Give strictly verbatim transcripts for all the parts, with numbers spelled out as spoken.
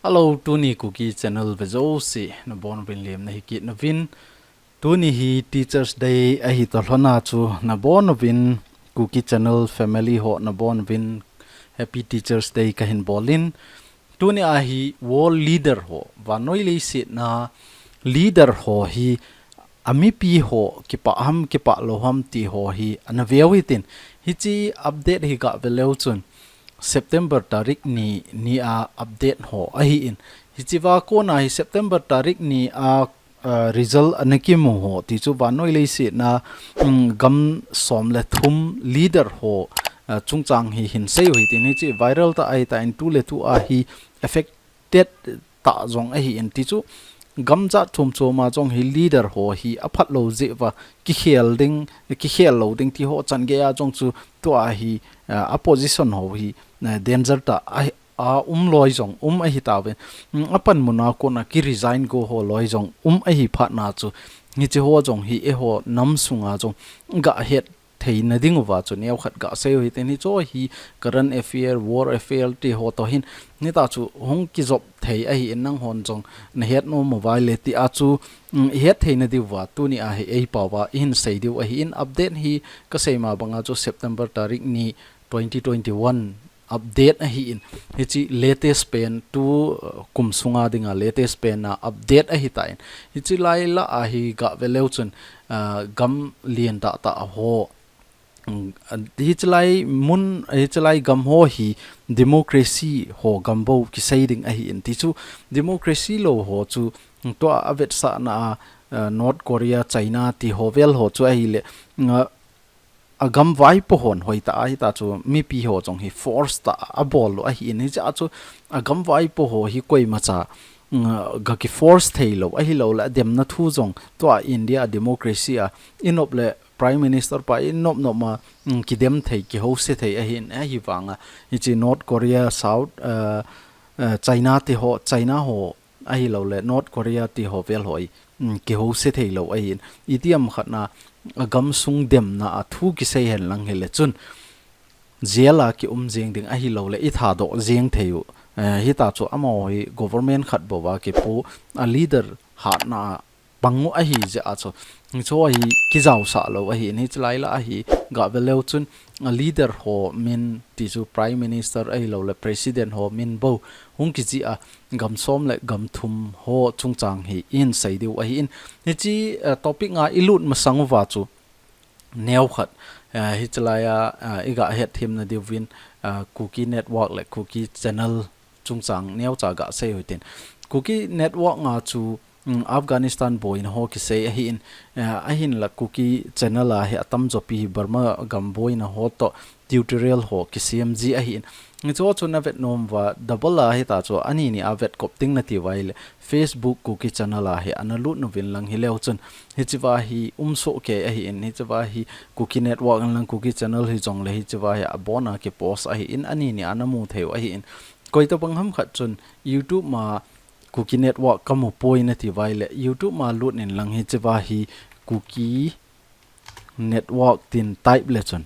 Hello, tuni Kuki Channel vejouse nabonchauvin lemna hikit nauvin. Tuni hi Teachers Day ahi toh lhona chu nabonchauvin Kuki Channel family ho nabonchauvin Happy Teachers Day kahin bolin. Tuni ahi world leader ho, vannoi leiset a leader ho hi amipi ho kipah ham, kipah lou ham ti ho hi ana veu hitin. Hiche update hi gave leu chun September tarik ni, ni a update ho ahin. Hichea kona hi September tarik ni a, uh, result ana kimu ho ti chu vannoi leiset a, um, gam som le thum leader ho, uh, chungchang hi hinsei u hitin, hiche viral tah ahitan, tu le tu a hi affected tah jong ahin, ti chu gam jat chom chom a jong hi leader ho hi aphat lou jeh uva kikhel ding, kikhel lou ding ti ho chan gei a jong chu tua hi, uh, opposition ho hi, uh, danger tah a, a um loi jong um ahi tauve. Um, apanmun a kona ki resign go ho loi jong um ahi phat na chu, hiche ho jong hi eiho nam sunga jong gahet theina diuva chu neokhat gasei u hitin, hiche hi current affair, world affair ti ho toh hin, hitia chu hung kijop thei ahin, nanghon jong nahet nom uva ahile ti a chu, um, ihet theina diuva tuni a hi eipao uva ihin sei diu ahin. Update hi kasei ma banga chu September tarik ni twenty twenty-one update ahin. Hiche latest pen tu, uh, kum sunga dinga latest pen a update ahitan. Hiche lai lah a hi gave leu chun, uh, gam lien tah tah ho, um, uh, hiche lai mun, hiche lai gam ho hi democracy ho gam bou kisei ding ahin, ti chu democracy lou ho chu, um, tua avetsahna a, uh, North Korea, China ti ho vel ho chu ahile, uh, agam vaipo hon hoitah a hitia chu mipi ho jong hi force tah a abol u ahin, hiche a chu agam vaipo ho hi koimacha, mm, gaki force thei lou, ahilouleh ademna thu jong tua India democracy a inop le Prime Minister pa inop nop ma, mm, kidem thei, kihouse thei ahin, ahivanga hiche North Korea, South, uh, uh, China ti ho, China ho ahilouleh North Korea ti ho vel ho hi, um, kihouse thei lou ahin. Itiham khat na, agam sung demna a thu kisei henlang hile chun jail a kium jeng ding ahilouleh ithadoh jeng thei u. Eh, hitia chu amaho hi government khat bou a kipu, a leader hatna a pang u ahi jeh a chu, hiche hi kijaosah lou ahin, hiche lai lah a hi gave leu chun a leader ho min ti chu Prime Minister ahilouleh President ho min bou hung kijih a, gam som le gam thum ho chungchang hi ihin sei diu ahin. Hiche, eh, topic a ilut masang uva chu neokhat, eh, hiche lai a, eh, igahet themna diuvin, eh, Kuki Network le Kuki Channel chungchang neocha gasei u hitin. Kuki Network a chu, um, Afghanistan boina ho kisei ahin, eh, ahinla Kuki Channel a hi atamjo pi hi Burma gam boina ho toh tutorial ho kisem ji ahin. Hiche ho chu navet nom uva, double a hitia chu ani ni a vetkop ding nati uva ahile, Facebook Kuki Channel a hi ana lut uvin lang hileu chun, hichea hi um soh kei ahin, hichea hi Kuki Network in lang Kuki Channel hijongle hichea hi abona kipost ahin, ani ni a namu thei u ahin. Koitobang ham khat chun YouTube ma Kuki Network kamu poi nati uva ahile, YouTube ma lut in lang hichea hi Kuki Network tin type le chun.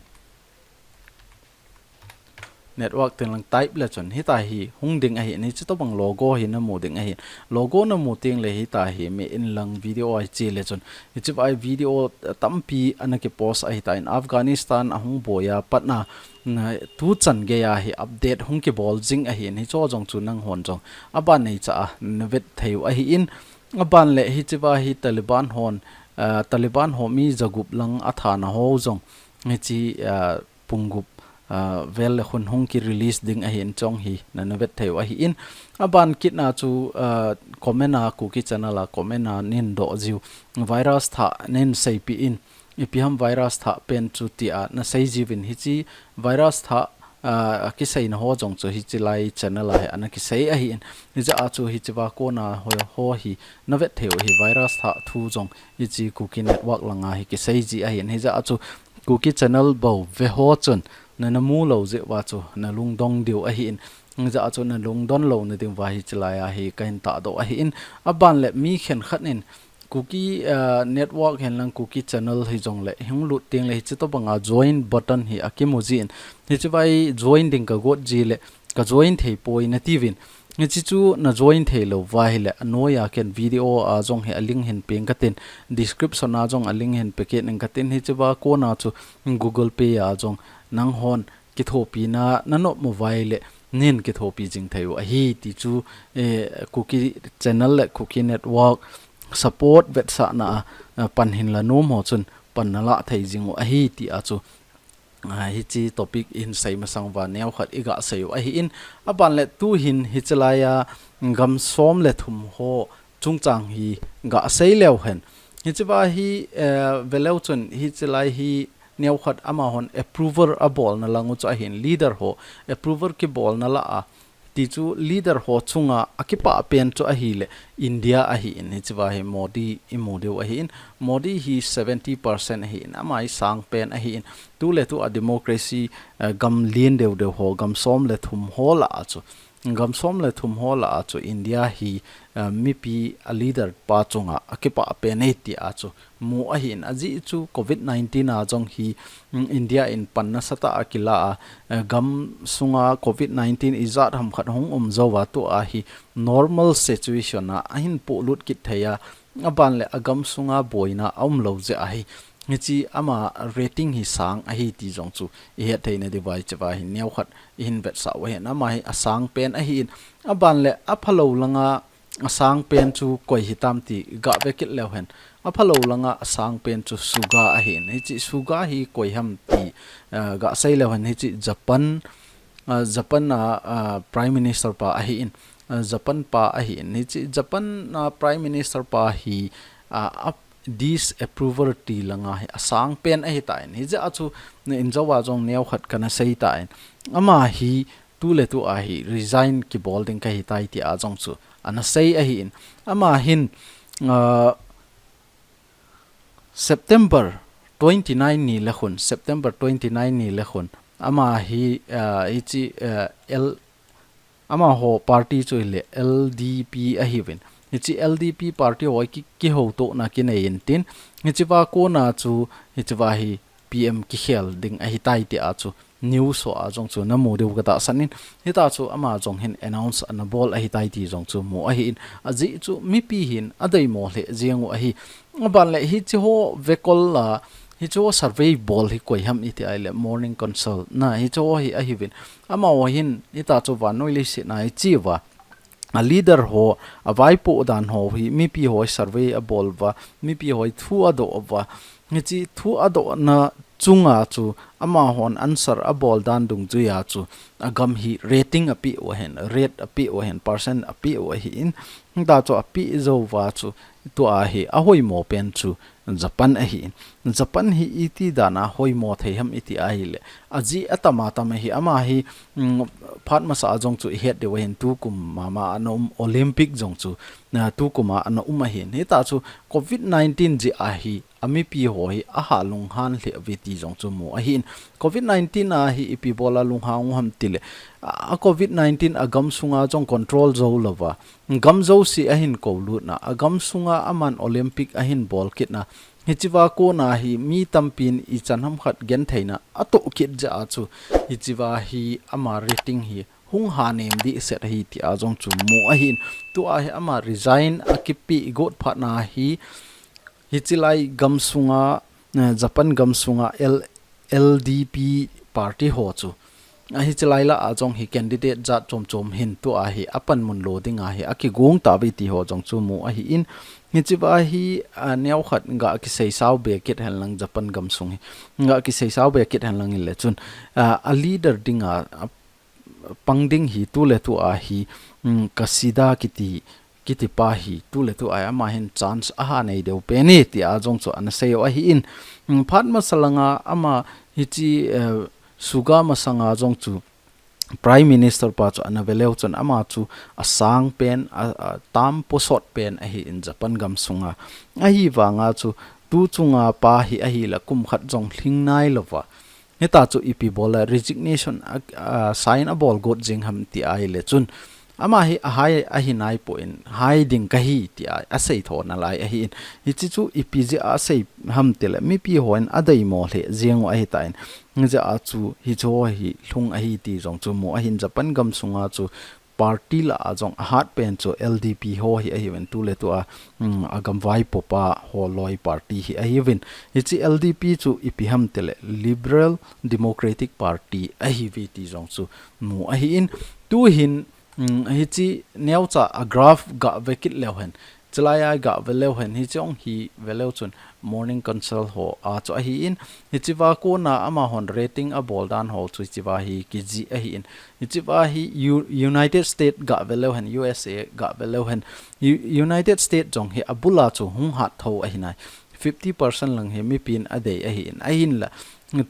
Network tin lang type le chun. Hitia hi hung ding ahin, hiche tobang logo hi namu ding ahin. Logo namu tengle hitia hi mi in lang video a hiche le chun. Hichea hi video tampi ana kipost ahitan, Afghanistan ahung boi a pat na, na, tu chan gei a hi update hung kibol jing ahin, hiche ho jong chu nanghon jong aban neicha a navet thei u ahin, aban le hichea hi Taliban hon, ah, Taliban ho mi jagup lang athana ho jong hiche, ah, pung gup, ah, vel le khun hung ki release ding ahin, hiche ho hi nana vet thei u ahin, aban kit na chu, ah, comment a Kuki Channel a comment a neihin doh jiu, virus thah neihin seipeh in, ipi ham virus thah pen chu tia nasei jiuvin, hiche virus thah, ah, akiseina ho jong chu hiche lai channel a hi ana kisei ahin. Hijeh a chu hichea kona ho, ho hi navet thei u hi virus thah thu jong hiche Kuki Network langa hi kisei ji ahin. Hijeh a chu Kuki Channel bou ve ho chun nana mu lou jeh uva chu nalungdong diu ahin. Hijeh a chu nalungdon louna diuva hiche lai a hi kahin tahdoh ahin. Aban le mi khenkhat in Kuki, ah, Network hen lang Kuki Channel hijongle hung lut tengle hiche tobanga join button hi akimu jin, hichea hi join ding kagot ji le ka join thei poi natiuvin, Hiche chu na join thei lou va ahile, anoiya ken video a jong hi a link hin peng katin, description a jong a link hin pe kit ning katin, hiche va kona chu Google Pay a jong nanghon kithopina na nop mo va ahile, nin kithopi jing thei u ahi ti chu, eh, Kuki channel le Kuki network support vetsahna a, eh, pan hin la nom ho chun pan na la thei jing u ahi ti a chu, ah, hiche topic i hin sei masang uva neokhat i ga sei u ahi in, aban le tu hin hiche lai a gam som le thum ho chungchang hi ga sei leu hen. Hiche va hi, eh, ve leu chun hiche lai hi neokhat amahon approval a bolna lang u chu ahin, leader ho approval kibolna la a, ti chu leader ho chunga a kipah pen chu ahile India ahi in, hiche va hi Modi i mu diu ahi in, Modi hi seventy percent ahi in, ama hi sang pen ahi in, tu le tu a democracy, eh, gam lien deu deu ho, gam som le thum ho la a chu, gam som le thum ho la a chu India hi, eh, mipi a leader pa chunga a kipah pen e ti a chu mu ahi in, ajeh chu covid nineteen a jong hi, mm, India in pan nasatah a kila a, eh, gam sunga covid nineteen ijat ham khat hung um jou va, tu a hi normal situation a ahin polut kit thei a, aban le a gam sunga boina a um lou jeh ahi. Hiche ama rating hi sang ahi ti jong chu i het thei na diu va, hiche va hi neokhat i hin vetsah u ahi in, ama hi a sang pen ahi in, aban le a phalou langa a sang pen chu koi hitam ti ga ve kit leu hen. A phalou langa a sang pen chu Suga ahi in. Hiche Suga hi koi ham ti, ah, ga sei leu hen. Hiche Japan, ah, Japan a, ah, Prime Minister pa ahi in. Ah, Japan pa ahi in. Hiche Japan a Prime Minister pa hi, ah, a disapproval ti langa hi a sang pen ahi ta in. Hijeh a chu na in jou a jong neokhat kana sei ta in. Ama hi tu le tu a hi resign kibol ding kahi tai ti a jong chu ana sei ahi in. Ama hin, ah, September twenty nine ni le khun, September twenty nine ni le khun, ama hi, ah, hiche, ah, L, amaho party chu hile L D P ahi uvin. Hiche L D P party ho ki, kihoutona kinei in tin, hiche va kona chu, hiche va hi P M kikhel ding ahi tai ti a chu news ho a jong chu na mu diu ka tahsan in, hita chu ama jong hin announce ana bol ahi tai ti jong chu mu ahi in, ajeh chu mipi hin a deimo lheh jeng u ahi. Aban le hiche ho vekol a, hiche ho survey bol hi koi ham i ti ahile Morning Consult na, hiche ho hi ahi uvin. Amaho hin hita chu vannoi leiset a i chi uva, a leader ho, a vaipoh dan ho hi mipi ho survey a bol uva, mipi ho thu a doh uva. Hiche thu a dohna chunga chu amahon answer a bol dan dungjuia chu a gam hi rating a pe u ahin, rate a pe u ahin, percent a pe u ahi in. Hita chu a pe jou uva chu tu a hi a hoimo pen chu Japan ahi in. Japan hi iti dan a hoimo thei ham i ti ahile, ajeh atam atam ahi, ama hi, mm, phat masa a jong chu i het diu ahin, tukum mama ana um Olympic jong chu, ah, tukum a ana um ahi in. Hita chu covid nineteen jeh a hi a mipi ho hi a ha lunghan lheh uve ti jong chu mu ahi in. Covid nineteen a hi ipi bol a lunghang u ham ti le, a, a covid nineteen a gam sunga jong control jou lou va, gam jouse ahin kolut na, a gam sunga aman Olympic ahin bol kit na, hiche va kona hi mi tampin ichan ham khat genthei na a toh kit jeh a chu, hiche va hi ama rating hi hung ha nem dehset ahi ti a jong chu mu ahi in. Tu a hi ama resign a kipe got phat na hi, hiche lai gam sunga, eh, Japan gam sunga L-, L D P party ho chu, a hiche lai la a jong hi candidate jat chom chom hin tu a hi a panmun lo ding a hi a kigong ta uve ti ho jong chu mu ahi in. Hiche va hi, ah, neokhat ga kisei sao be kit hen lang Japan gam sung hi. Ga kisei sao be kit hen lang in le chun, ah, a leader ding a, a pang ding hi tu le tu a hi, mm, Kishida kiti, kiti pa hi tu le tu a hi ama hin chance a ha nei deu pen e ti a jong chu ana sei u ahi in. Mm, phat masa langa ama hiche, eh, Suga masanga jong chu Prime Minister pa chu ana ve leu chun ama chu a sang pen, a, a tam posot pen ahi in Japan gam sunga. Ahivanga chu tu chunga pa hi ahile kum khat jong lhing nai lou va. Hita chu ipi bol a resignation a, a sign a bol got jing ham ti ahile chun, ama hi a hai ahi nai poi, hai ding kahi ti a, a sei tho nalai ahi in. Hiche chu ipi jeh a sei ham ti le, mipi hon a deimo lheh jeng u ahi ta in. Hijeh a chu hiche ho hi lhung ahi ti jong chu mu ahi in, Japan gam sunga chu party lah a jong ahat pen chu L D P ho hi ahiuvin, tuletua, um, agam vaipopa ho loi party hi ahiuvin. Hiche L D P chu ipi ham tile Liberal Democratic Party ahiuve ti jong chu mu ahin. Tuhin, um, hiche neocha a graph gave kit leu hen, chulai a gave leu hen, hiche ong hi ve leu chun Morning Consult ho a chu ahin, hichea kona amahon rating abol dan ho chu hichea hi kijih ahin. Hichea hi U-, United States gave leu hen, U S A gave leu hen, U-, United States jong hi abula chu hung hat tho ahinai. Fifty percent lang hi mipin adei ahin. Ahinla,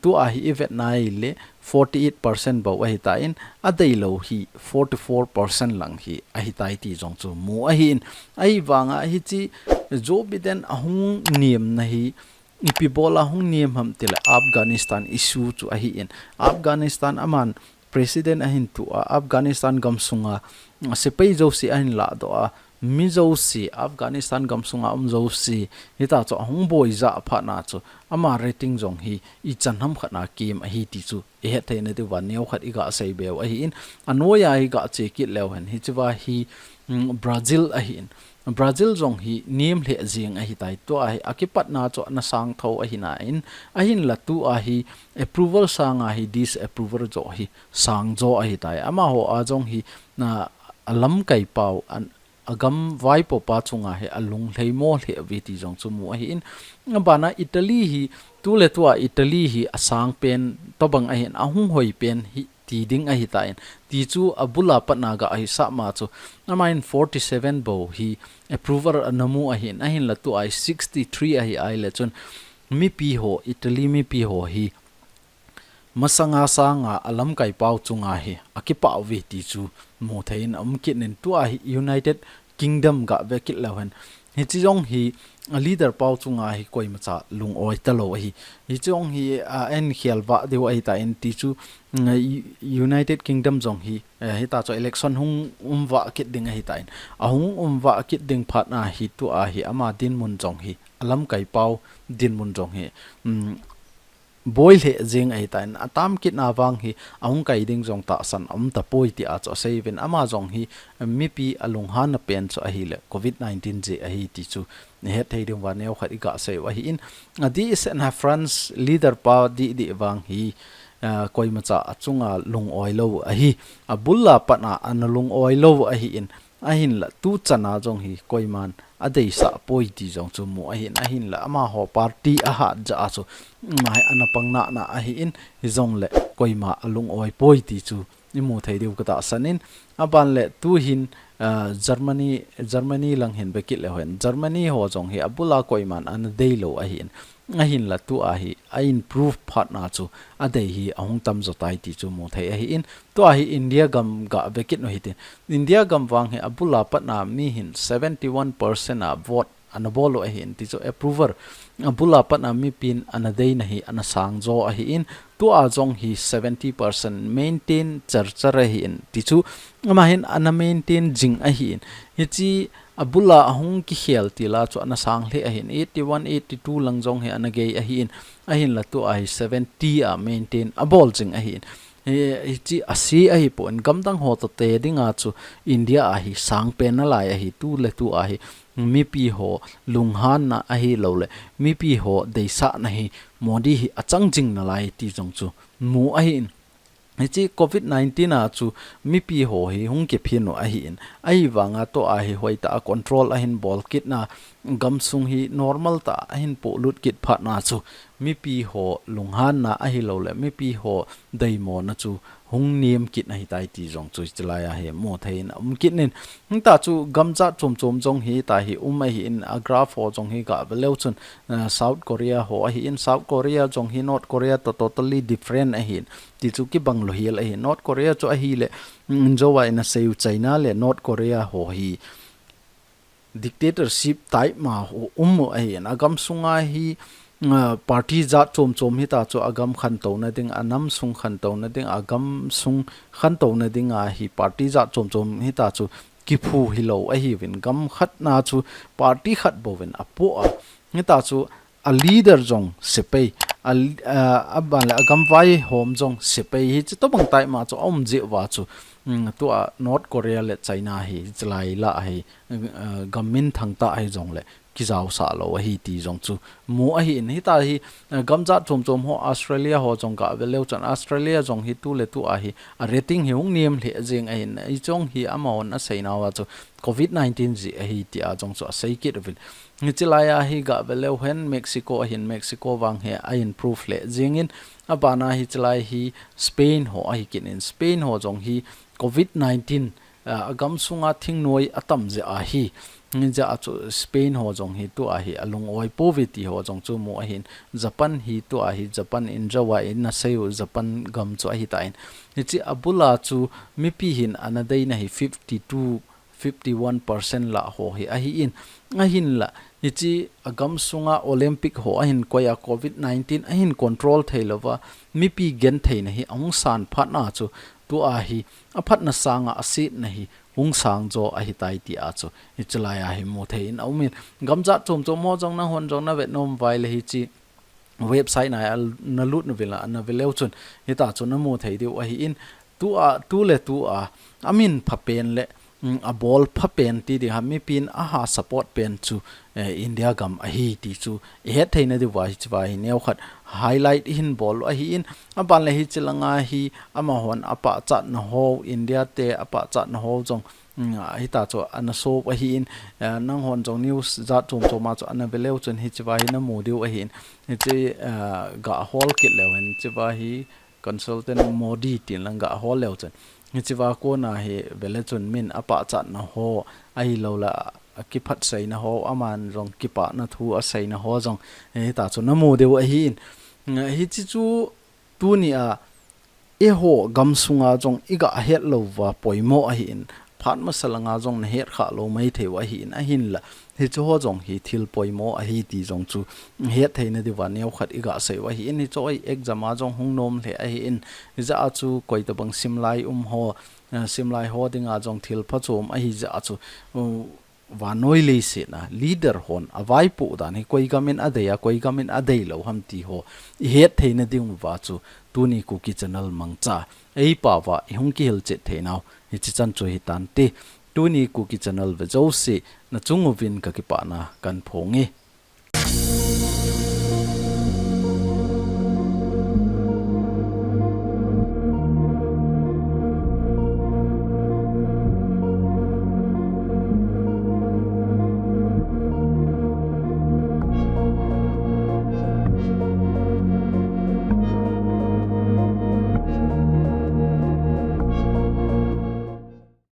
tua hi ivet nai le forty-eight percent bou ahitan, adeilou hi forty-four percent lang hi ahitai ti jong chu mu ahin. Ahivanga hiche Joe Biden ahung niamna hi ipi bola hung niam ham tile Afghanistan issue chu ahin. Afghanistan aman president ahin tua, Afghanistan gamsunga, mm, sepai jouse ahin lahdoh a, mi jouse, Afghanistan gamsunga um jouse, hita chu ahung boija phatna chu, ama rating jong hi ichan ham khatna kim ahi ti chu ihet theina diuva neokhat iga sei beu ahin, anoiya iga che kit leu hen, hichea hi, mm, Brazil ahin. Brazil jong hi niam lheh jeng ahitai, tua hi akipatna chu ana sang tho ahinain, ahinla tua hi approval sanga hi disapproval jo hi sang jo ahitai. Amaho a jong hi na alamkai pau an, agam vaipopa chunga hi alung lheimo lheh uve ti jong chu mu ahin. Abana Italy hi, tuletua Italy hi asang pen tobang ahin, ahung hoi pen hi ti ding ahitan. Ti chu abula patna ga ahi sah ma chu. Amahin forty-seven bou hi approval ana mu ahin, ahinla tua hi sixty-three ahi ahile chun mipi ho, Italy mipi ho hi masanga sanga alamkai pau chunga hi akipah uve ti chu mu theiin aum kit in, tua hi United Kingdom gave kit leu hen. Hiche jong hi a leader pau chunga hi koimacha lung-oi talou ahi. Hiche jong hi, a, ahin khel vah diu ahitan ti chu, mm, U-, United Kingdom jong hi, eh, hita chu election hung um vah kit ding ahitan. Ahung um vah kit ding phatna hi tua hi ama dinmun jong hi, alamkai pau dinmun jong hi, mm, boi lheh jeng ahitan, atam kitna vang hi ahung kai ding jong tahsan aum tapoi tia chu asei uvin, ama jong hi mipi alunghanna pen chu ahile covid nineteen jeh ahi ti chu ihet thei diuva neokhat iga sei u ahin, adehsetna France leader pa dehdeh vang hi, ah, koimacha achunga lung-oi lou ahi, abula patna ana lung-oi lou ahin, ahinla tuchana jong hi koiman adeisah poi ti jong chu mu ahin, ahinla amaho party ahat jeh a chu, mm, hi ana pang nana ahin, hijongle koima alung-oi poi ti chu imu thei diu katahsan in, aban le tuhin, ah, Germany, Germany lang hin ve kit leu hen, Germany ho jong hi abula koiman ana deilou ahin, ahinla tua hi a improve phatna chu adei hi ahung tamjo tai ti chu mu thei ahin, tua hi India gam gave kit u hitin. India gam vang hi abula patna mi hin seventy-one percent a vote ana bol u ahin, ti chu approval. Abula patna mipin ana deina hi ana sang jo ahin, tua jong hi seventy percent maintain charchar ahin, ti chu amahin ana maintain jing ahin. Hiche abula ahung kikhel tila chu ana sang lheh ahin, eighty-one, eighty-two lang jong hi ana gei ahin, ahinla tua hi seventy a maintain abol jing ahin. Hi, hiche ase ahipon, gamdang ho toh te dinga chu India a hi sang pen nalai ahi, tuletua hi mipi ho lunghanna ahilouleh mipi ho deisahna hi Modi hi achang jing nalai ti jong chu mu ahin. Hiche covid nineteen a chu mipi ho hi hung kiphin u ahin, ahivanga tua hi hoitah a control ahin bol kitna, gamsung hi normal tah a ahin polut kit phatna chu mipi ho lunghanna ahilouleh mipi ho deimona chu hung niam kit ahitai ti jong chu hiche laiya hi mu theiin aum kit in. Hita chu gam jat chom chom jong hita hi um ahin, a graph ho jong hi gave leu chun, ah, South Korea ho ahin, South Korea jong hi North Korea toh totally different ahin, ti chu kibang lou hel ahin. North Korea chu ahile, mm, jouva ina sei u China le North Korea ho hi dictatorship type ma ho um u ahin, a gamsunga hi, ah, party jat chom chom hita chu a gam khantouna ding, a nam sung khantouna ding, a gamsung khantouna dinga hi party jat chom chom hita chu kiphu hilou ahiuvin, gam khatna chu party khat bouvin apoh a. Hita chu a leader jong sepai, a, a, aban le a gamvai hom jong sepai hi, chutobang tah ma chu a um jeh uva chu, mm, tua North Korea le China hi, chulai lah hi, uh, gam minthang tah hi jong le, kijaosah lou ahi ti jong chu mu ahi in, hita hi, uh, gamjat chom chom ho Australia ho jong gah ve leu chun Australia jong hi tu le tu a hi a rating hi hung nem lheh jeng ahin, hiche jong hi amahon asei nauva chu covid nineteen jeh ahi tia jong chu asei kit uvin. Hiche lai a hi gah ve leu hen Mexico ahin, Mexico vang hi a improve lheh jeng in, abana hiche lai hi Spain ho ahi kit in, Spain ho jong hi covid nineteen, ah, a gam sunga thingnoi atam jeh ahi. Hijeh a chu Spain ho jong hi tua hi a lung-oi pouve ti ho jong chu mu ahin, Japan hi tua hi, Japan in jou a in asei u, Japan gam chu ahi tan. Hiche abul a chu mipi hin ana deina hi fifty two, fifty one percent lah ho hi ahi in, ahinla hiche a gam sunga Olympic ho ahin koi a covid nineteen ahin control thei louva, mipi gentheina hi ahung san phat na chu tua hi a phatna sanga a setna hi hung sang jo ahi tai tia chu hiche lai a hi mu thei in a um in, gamjat chom chom ho jong nahon jong na vet nom uva ahile hiche website na a na lut uvin la, na ve leu chun hita chu na mu thei diu ahi in, tua, tu le tu a, a min pha pen le, mm, a bol pha pen ti ding ham, mipin a ha support pen chu, eh, India gam ahi ti chu i het theina diuva hiche va hi neo khat highlight i hin bol u ahi in, aban le hiche langa hi amahon a pachatna ho, India te a pachatna ho jong, mm, hita chu ana sop ahi in, eh, nanghon jong news jat chom chom a chu ana ve leu chun hiche va hi na mu diu ahi in, hiche, eh, gah hol kit leu hen hiche va hi consultant Modi tin lang gah hol leu chun. Hiche va kona hi ve le chun min a pachatna ho, ahilou le a kiphat seina ho, aman jong kipana thu a seina ho jong, eh, hita chu na mu diu ahi in. Hiche chu tuni a, eiho gam sunga jong i gah het louva poimo ahi in, phat masa langa jong na het kha lou mai thei u ahi in, ahinla hiche ho jong hi thil poimo ahi ti jong chu het theina diuva neo khat i gah sei u ahi in, hiche hi exam a jong hung nom lheh ahi in, hijeh a chu koi tabang simlai um ho, eh, simlai ho dinga jong thil phachom ahi jeh a chu, uh, vannoi leiset a leader hon a vaipoh dan hi koi gam in a dei a, koi gam in a dei lou ham ti ho i het theina diuva chu tuni Kuki Channel mangcha ei pao va i hung kihilchet theinau hiche chan chu hi tante. Tuni Kuki Channel ve jouse na chung uvin ka kipana kan phong e.